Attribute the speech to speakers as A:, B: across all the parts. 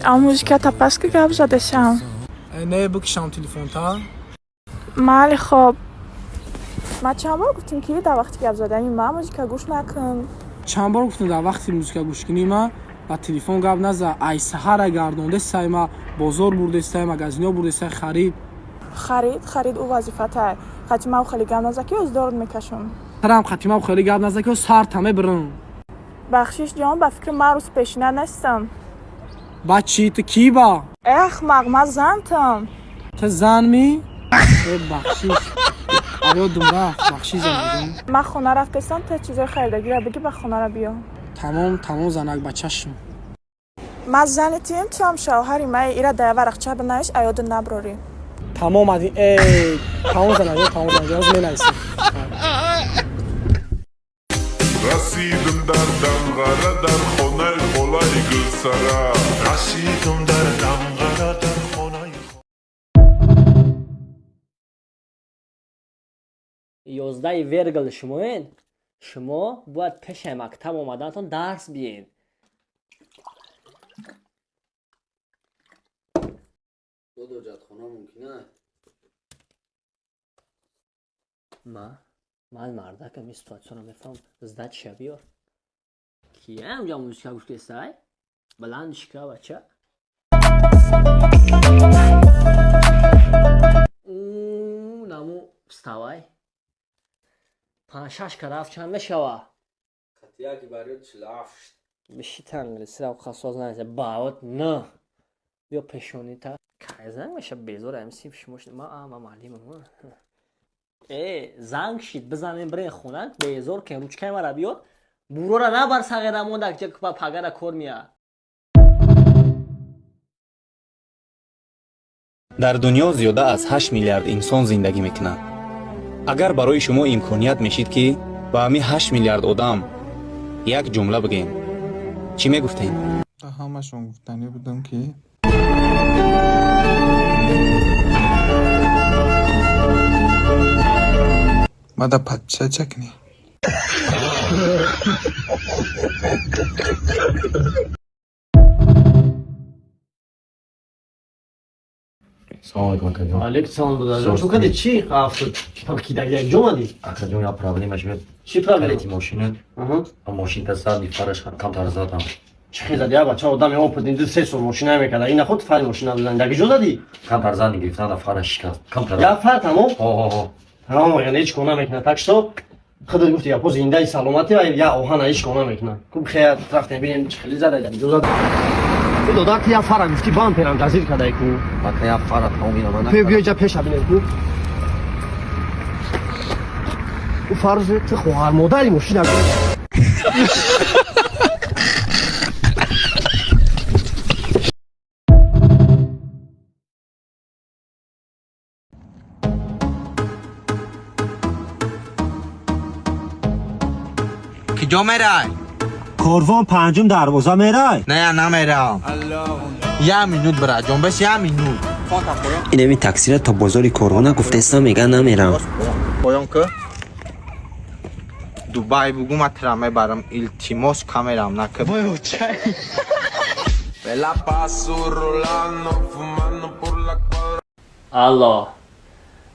A: А музика тапас ки гап задесам.
B: Не, бикишам телефонта.
A: Майли, хоб. Ман чанд бор гуфтем, ки дар вақти гап задани ман музика гӯш накун.
B: Чанд бор гуфтам, дар вақти музика гӯш кунӣ ма ба телефон гап наза. Ай саҳара гардондесай, ма бозор бурдесай, магазино бурдесай, харид.
A: Харид, харид ӯ вазифатай. Қати ман хеле гап наза, ки оздорот мекашам.
B: Тарам қати ман хеле гап наза, ки сарта мебирам.
A: Бахшиш, ҷон, ба фикри ман рӯзи пешина нестам.
B: Ба чӣ, ту кӣ ба?
A: Эх, мағма, зантам.
B: Ту зан ми? Э, бахшиш, ёдум рафт, бахшиш, занакҷон.
A: Ман хона рафтестам, ту чизои харидагиро бигӣ, ба хонара биё.
B: Тамом, тамом, занак, ба чашм.
A: Ман зани туем, туам шавҳари май. Ира дар варақча бинавис, аёду наброрӣ.
B: Тамом, ади э тамом, занакҷон, тамом, занакҷон, ҳозир менависем.
C: Расидам дар Данғара, дар хонаи холаи Гулсара.
D: Расидам дар Данғара, дар хонаи
E: 11 вергл шумоен, шумо бояд пешаи мактаб омаданатон дарс биен.
F: Ҳоҷатхона мумкин аст?
E: Ма ман мардакам, ин ситуатсияро мефаҳмам. Сдача биёр. Кия унҷа музика гӯш кесай? Баланд шика, бача. Наму вставай. Панҷ-шаш ка рафт, чанд мешава?
F: Қатияки барёд 48.
E: Бишита, англисиро қасоз наиса баот н биё пешонита. Кай занг меша, безор ам синф шумо. Ма ама маълимам. Э, занг шид, бизанем, бирен хона, безор кен. Ручкаи мара биёр, бурора набар, сағира монда пагара кор меяд.
G: Дар дунё зиёда аз 8 миллиард инсон зиндагӣ мекунад. Агар барои шумо имконият мешид, ки ба ҳамин 8 миллиард одам як ҷумла бигӯем, чӣ мегуфтем?
H: Ба ҳамашон гуфтанӣ будам, ки мада подписаться кунӣ.
F: Салом алейкум, акаҷон.
E: Алейкум салом, додарҷон. Чун кади чӣ афтод? Кидаги якҷо омадӣ?
F: Акаҷон, як проблема шуд.
E: Чӣ проблема?
F: Калити мошина. Мошинта задни фараш камтар задам.
E: Чӣ хел зади, бача? Одами опытный 2-3 сол мошина мекарда, ина худ фари мошина бизани, даги ҷо задӣ?
F: Камтар задни гирифтан, фараш шикаст. Камтар.
E: Як фар, тамом?
F: Ҳо.
E: Тамом, яъне ҳеҷ кор намекунад. Так что худат гуфти, япо зиндаи саломатӣ, я оҳана ҳеҷ кор намекунад. Куб хея рафтем, бинем чӣ хели зада, даги ҷо зада. Ту додар, ти як фара гуфти, бамперам тазир кадай ку.
F: Ака, як фара, тамом, ина ман.
E: Биё, ҷа пеша бинем ку. Ӯ фарз ту хоҳар модари мошина.
I: Киҷо мерай?
J: Корвон панҷум дарвоза мерай.
I: Не, намерам. Я минут, браҷон, бес я минут.
J: Инами таксира то бозори Корвона гуфтестам, мега намерам.
I: Поён ка. Дубай бугу, ма тра мебарам, илтимос, камерам нака.
C: Me la paso rolando, fumando por la cuadra.
E: Алло,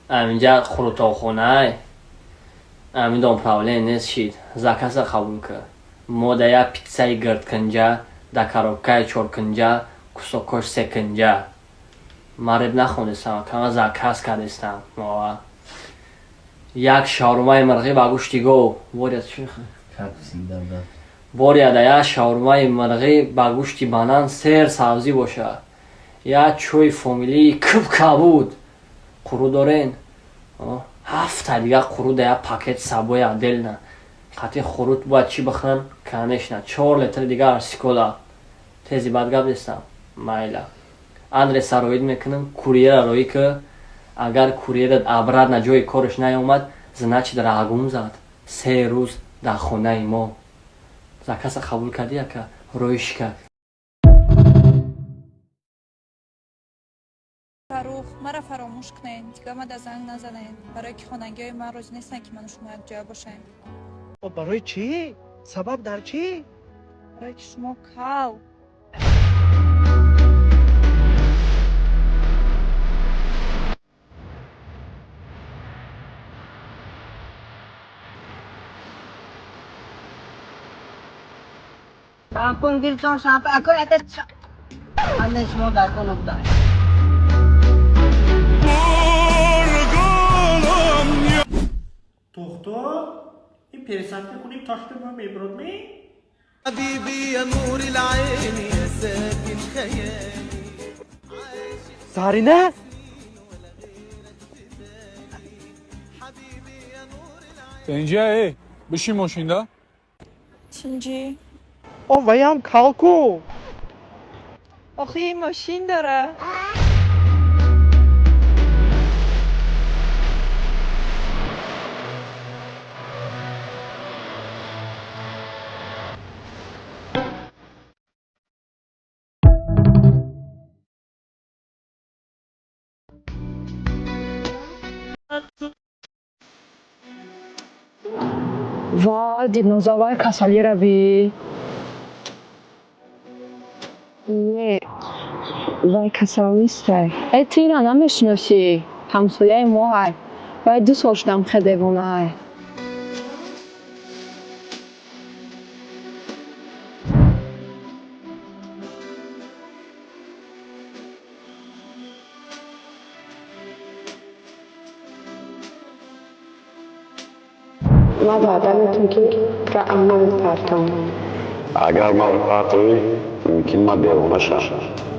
E: аминҷа хурутоқхонай? Амидон, проблем нест шид, заказа қабул кар. Мо да як питсаи гирдкунҷа, да коробкаи чоркунҷа, кусокош секунҷа. Ман реп нахондестам, кама заказ кардестам. Мова як шаурмаи мирғӣ ба гӯшти гов боря чӣ боря, да як шаурмаи мирғӣ ба гӯшти банан, сер сабзӣ боша, як чойи фомилии куб кабуд, қуру дорен, ҳафта дига қуру да як пакет сабои отдельно. Қати хурут бояд чӣ бихӯрам? Конечно, 4 литр дига арсикола. Тези бад гап нестам, майла. Адреса роид мекунам, курьера роӣ ки. Агар курьера обратно ҷои кораш наёмад, значит, рағум зад, 3 рӯз дар хонаи мо. Заказа қабул кардӣ, ака, роиш кард.
K: Фаррух, маро фаромӯш кунед, дигар мада занг назанед, барое ки хонагиҳои ман розӣ нестанд, ки ману шумо якҷоя бошем.
L: Барои чӣ? Сабаб дар чӣ?
K: Барое ки шумо кал.
L: Шампун гирифтам, шампун. Ако это ане шумо дар кон буда.
M: Доктор, ин пересадка кунем ташти ма мебурад ми?
C: حبيبي يا نور العين يا ساكن خيالي.
N: Зарина?
O: Тинҷа, э, бишин мошинда.
A: Тинҷӣ.
N: О, ваям калку.
K: Охи ин мошин дора.
P: Ва дилнозавай касалира би. Не, вай касал нистай. Э, ту ина намешиносӣ, ҳамсояи мо ай. Вай 2 сол шудам хе девонаай. Ман ваъда метум, ки тура амма мепартовам.
Q: Агар маро партовӣ, мумкин ман девона шавам.